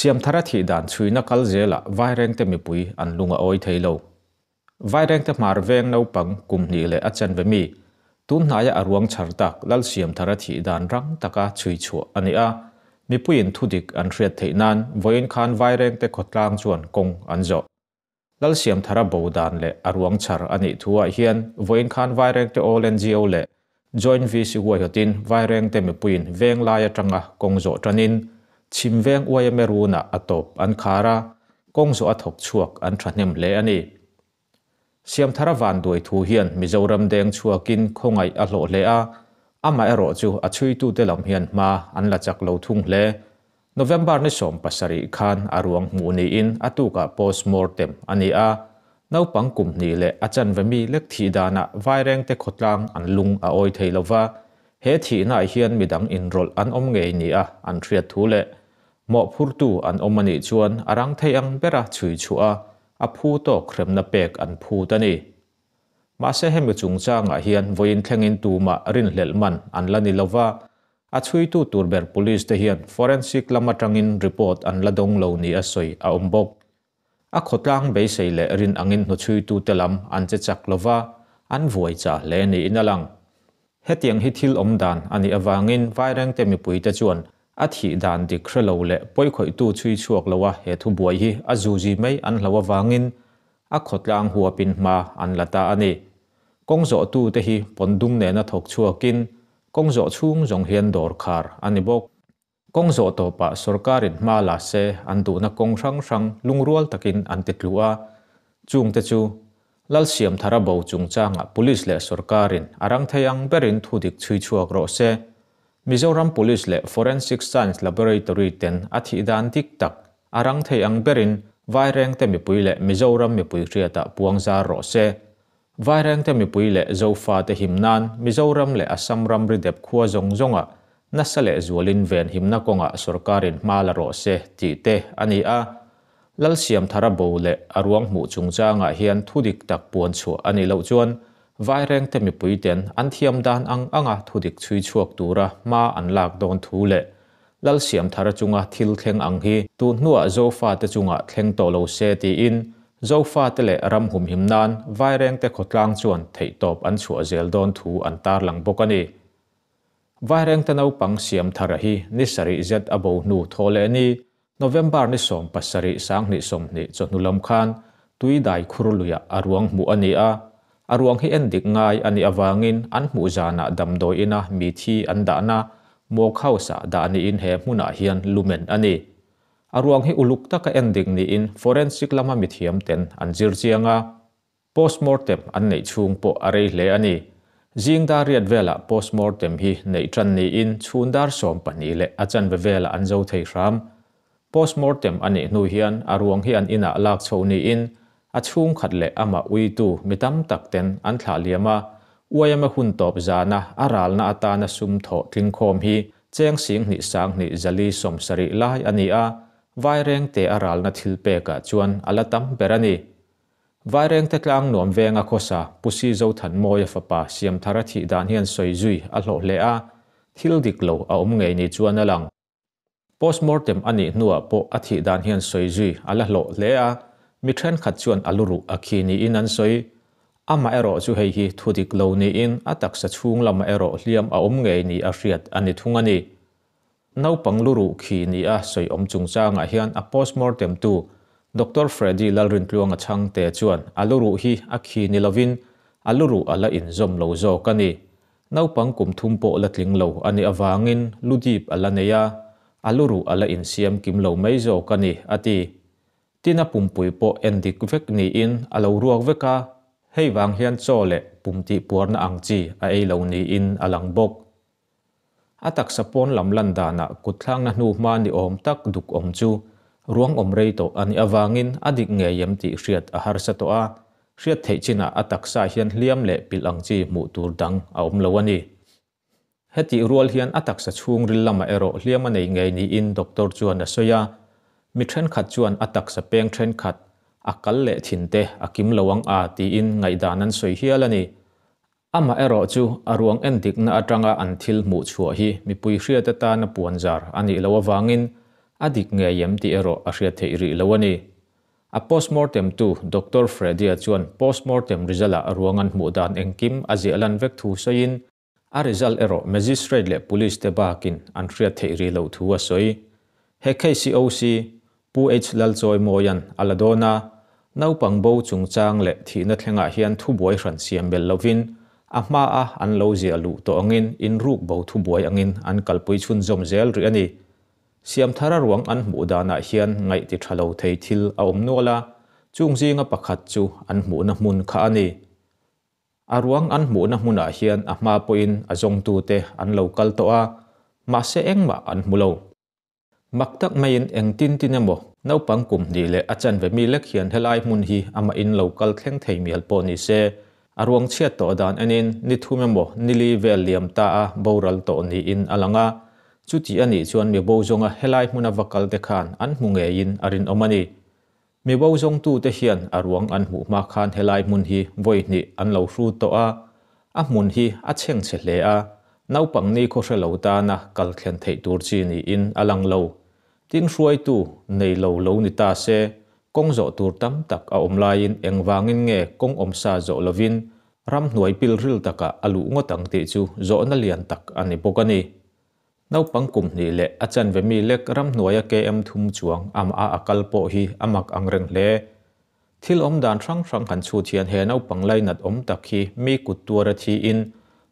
Siamthara thih dan chhuina kal zelah Vairengte mipui an lung a awi thei lo. Vairengte hmar veng naupang kum hnih leh a chanve mi, tun hnaia a ruang chhar tak Lalsiamthara thih dan rang taka chhui chhuah a ni a, mipuiin thudik an hriat theih nan vawiin khan Vairengte khawtlang chuan kawng an zawh. Lalsiamthara bo dan leh a ruang chhar a nih thuah hian vawiin khan Vairengte All NGO leh Joint VC huaihawtin Vairengte mipuiin veng lai atanga kawng zawh tanin chhim veng YMA runah a tawp an khar a, kawng zawh a thawk chhuak an thahnem hle a ni. Siamthara vanduai thu hian Mizoram deng chhuakin khawngaih a hlawh hle a, amaherawhchu a chhuitute lam hian hma an la chak lo thung hle. November ni 17 khan a ruang hmuh niin a tukah postmortem a ni a, naupang kum hnih leh a chanve mi lek thih danah Vairengte khawtlang an lung a awi thei lo va, he thihnaah hian midang inrawlh an awm ngei nia an hriat thu leh mawhphurtu an awm a nih chuan a rang thei ang bera chhui chhuah a, a phu tawk hremna pek an phut a ni. Mahse hemi chungchangah hian vawiin thlengin tumah rinhlelh man an la ni lo va, A chhuitu tur ber Police te hian forensic lam atangin report an la dawng lo ni a sawi a awm bawk. A khawtlang beisei leh rin angin hnuchhuitute lam an che chak lova, an vuai chah hle niin a lang. Hetiang hi thil awm dan a nih avangin Vairengte mipuite chuan a thih dan dik hre lo leh pawikhawihtu chhui chhuak loa he thubuai hi a zuzi mai an hlo avangin a khawtlang huapin hma an la ta a ni. Kawng zawhtute hi pawn dum nena thawk chhuakin Kawng zawh chhung zawng hian dawr khar a ni bawk. Kawng zawh tawpah sorkarin hma la se an duhna kawng hrang hrang lungrual takin an ti tlu a. Chungte chu Lalsiamthara bo chungchangah Police leh sorkarin a rang thei ang berin thudik chhui chhuak rawh se. Mizoram Police leh Forensic Science Laboratory ten a thih dan dik tak a rang thei ang berin Vairengte mipui leh Mizoram mipui hriatah puang zar rawh se. Vairengte mipui leh Zofate him nan Mizoram leh Assam ramri dep khua zawng zawngah nasa leh zualin ven himna kawngah sorkarin hma la rawh se tih te a ni a. Lalsiamthara bo leh a ruang hmuh chungchangah hian thudik tak puan chhuah a nih loh chuan Vairengte mipuiten an thiam dan ang anga thudik chhui chhuak tura hma an lak dawn thu leh Lalsiamthara chunga thil thleng ang hi tun hnuah Zofate chungah thleng tawh lo se tiin Zofate leh ram humhim nan Vairengte khawtlang chuan theihtawp an chhuah zel dawn thu an tarlang bawk a ni. Vairengte naupang Siamthara hi ni sarih zet a bo hnu thaw leh ni, November ni 17 2020 chawhnu lam khan Tuidai khur luiah a ruang hmuh a ni a, a ruang hi en dik ngai a nih avangin an hmuh zanah damdawi ina mi thi an dahna Morgue House-ah dah niin he hmunah hian lumen a ni. A ruang hi uluk taka en dik niin forensic lama mithiam ten an zir chiang a. Postmortem an neih chhung pawh a rei hle a ni. Zing dar riat velah postmortem hi neih tan niin chhun dar 12 leh a chanve velah an zo thei hram. Postmortem a nih hnu hian a ruang hi an inah lak chho niin a chhungkhat leh amah uitu mi tam tak ten an thlah liam a, YMA hun tawp zana a ralna atana sum thawh tlingkhawm hi cheng 20 20 470 lai a ni a, Vairengte a ralna thil pekah chuan a la tam ber a ni. Vairengte tlang nuam venga khawsa Pu Si Zothanmawia fapa Siamthara thih dan hian sawi zui a hlawh hle a, thil dik lo a awm ngei ni chuan a lang. Postmortem a nih hnuah pawh a thih dan hian sawi zui a la hlawh hle a, mi thenkhat chuan a luruh a khi niin an sawi. Amah erawh chu hei hi thu dik lo niin a taksa chhung lamah erawh hliam a awm ngei ni a hriat a ni thung a ni. Naupang luruh khi ni a sawi awm chungchangah hian a postmortem tu Doctor Freddy Lalrintluanga chhangte chuan a luruh hi a khi ni lovin a luruh a la inzawm lo zawk a ni. Naupang kum thum pawh la tling lo a nih avangin lu dip a la nei a, a luruh a la insiam kim lo mai zawk a ni, a ti. Tin a pumpui pawh en dik vek niin a lo ruak vek a, hei vang hian chaw leh pum tih puarna ang chi a ei lo niin a lang bawk. A taksa pawn lam lan danah kutthlangna hnu hma ni awm tak duk awm chu ruang awm rei tawh a nih avangin a dik ngei em tih hriat a harsa tawh a, hriat theih chinah a taksa hian hliam leh pilh ang chi hmuh tur dang a awm lo a ni. Hetih rual hian a taksa chhungril lamah erawh hliam a nei ngei niin doctor chuan a sawi a, mi thenkhat chuan a taksa peng thenkhat a kal leh thin te a kim lo ang a tiin ngaihdan an sawi hial a ni. Amah erawh chu a ruang endikna atanga an thil hmuh chhuah hi mipui hriat atana puan zar a nih loh avangin A dik ngei em tih erawh a hriat theih rih lo a ni. A postmortem tu Doctor Freddy-a chuan postmortem result-ah ruang an hmuh dan engkim a ziah lan vek thu sawiin, a result erawh Magistrate leh Police te bakin an hriat theih rih loh thu a sawi. He case hi OC, Pu H Lalchawimawia'n a la dawn a, naupang bo chungchang leh thihna thlengah hian thubuai hran siam belh lovin a hmaa an lo ziah luh tawh angin inruk bo thubuai angin an kalpui chhunzawm zel rih a ni. Siamthara ruang an hmuh danah hian ngaih ti tha lo thei thil a awm nual a, chung zinga pakhat chu an hmuhna hmun kha a ni. A ruang an hmuhna hmunah hian a hma pawhin a zawngtute an lo kal tawh a, mahse engmah an hmu lo. Mak tak maiin engtin tin emaw naupang kum hnih leh a chanve mi lek hian helai hmun hi amah in lo kal thleng thei mial pawh ni se, a ruang chhiat tawh dan enin ni thum emaw ni li vel liam ta a boral tawh niin a lang a, chuti a nih chuan mi bo zawnga helai hmuna va kal te khan an hmu ngeiin a rinawm a ni. Mi bo zawngtute hian a ruang an hmuh hma khan helai hmun hi vawi hnih an lo hru tawh a, a hmun hi a chhengchhe hle a, naupang ni khaw hre lo tana kal thlen theih tur chi niin a lang lo. Tin hruaitu nei lo lo ni ta se, kawng zawh tur tam tak a awm laiin engvangin nge kawng awmsa zawh lovin ramhnuai pilril takah a luh ngawt ang tih chu zawhna lian tak a ni bawk a ni. Naupang kum hnih leh a chanve mi lek ramhnuaia KM thum chuang amah a kal pawh hi a mak ang reng hle. Thil awm dan hrang hrang han chhut hian he naupang lainat awm tak hi mi kut tuara thiin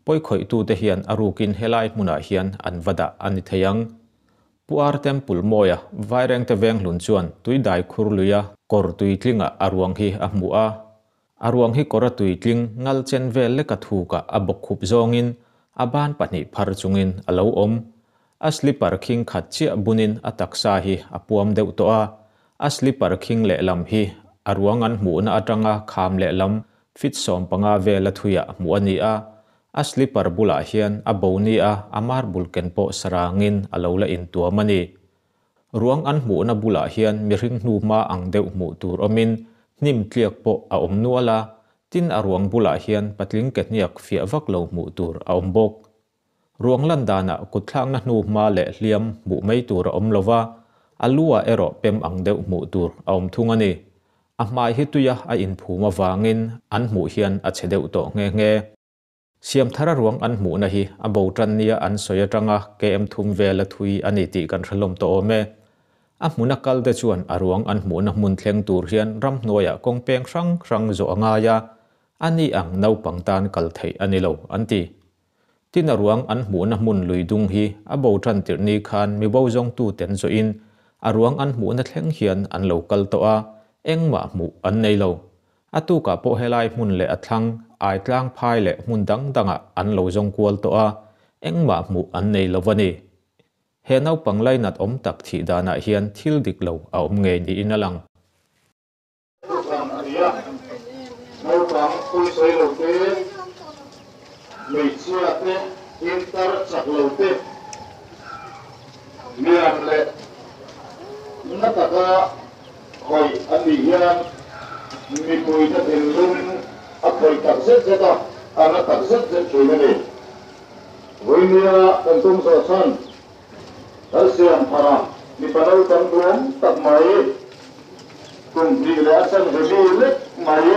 pawikhawihtute hian a rukin helai hmunah hian an va dah a ni thei ang. Pu Ar Temple mawia Vairengte Venghlun chuan tuidai khur luia kawr tuitlingah a ruang hi a hmu a. A ruang hi kawr a tuitling ngal chen vel lek a thukah a bawk khup zawngin a ban pahnih phar chungin a lo awm. A slipper khing khat chiah bunin a taksa hi a puam deuh tawh a, a slipper khing lehlam hi a ruang an hmuhna atanga kham lehlam feet 15 vela thuiah hmuh a ni a, a slipper bulah hian a bo nia a marble ken pawh sarangin a lo la intuam a ni. Ruang an hmuhna bulah hian mihring hnuhma ang deuh hmuh tur awmin hnim tliak pawh a awm nual a, tin a ruang bulah hian patling ke hniak fiah vak lo hmuh tur a awm bawk. Ruang lan danah kutthlakna hnuhma leh hliam hmuh mai tur a awm lova, a lu ah erawh pem ang deuh hmuh tur a awm thung a ni. A hmai hi tuia a inphum avangin an hmuh hian a chhe deuh tawh nghe nghe. Siamthara ruang an hmuhna hi a bo tan nia an sawi atanga KM thum vela thui a ni tih kan hre hlawm tawh awm e. A hmuna kal te chuan a ruang an hmuhna hmun thleng tur hian ramhnuaiah kawng peng hrang hrang zawh a ngai a, a ni ang naupang tan kal theih a ni lo, an ti. Tin a ruang an hmuhna hmun lui dung hi a bo tan tirh ni khan mi bo zawngtu ten zawhin a ruang an hmuhna thleng hian an lo kal tawh a, engmah hmuh an nei lo. A tukah pawh helai hmun leh a thlang, Aitlang phai leh hmun dang dangah an lo zawng kual tawh a, engmah hmuh an nei lo a ni. He naupang lainat awm tak thih danah hian thil dik lo a awm ngei niin a lang. Thuthang a ni a, naupang pawisawi lo te, hmeichhia te, intar chak lo te, lian leh na taka Khawih a tih hian mipuite thinlung a khawih tak zet zet a, a na tak zet zet thin a ni. Vawinia kan tum zawh chhan Kalsiam phara mipa naupang duam tak mai, kum hnih leh a chanve mi lek mai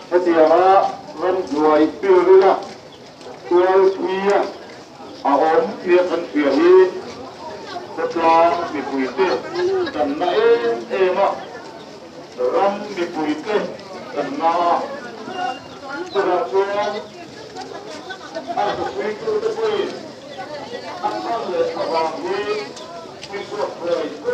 hetianga ramhnuai pilrila tual thia A awm tia kan hria hi khawtlang mipuite kan na em em a, ram mipuite kan na a, chuvang chuan a hnuchhuitute pawhin a chhan leh avang hi chhuichhuak thuai thuai.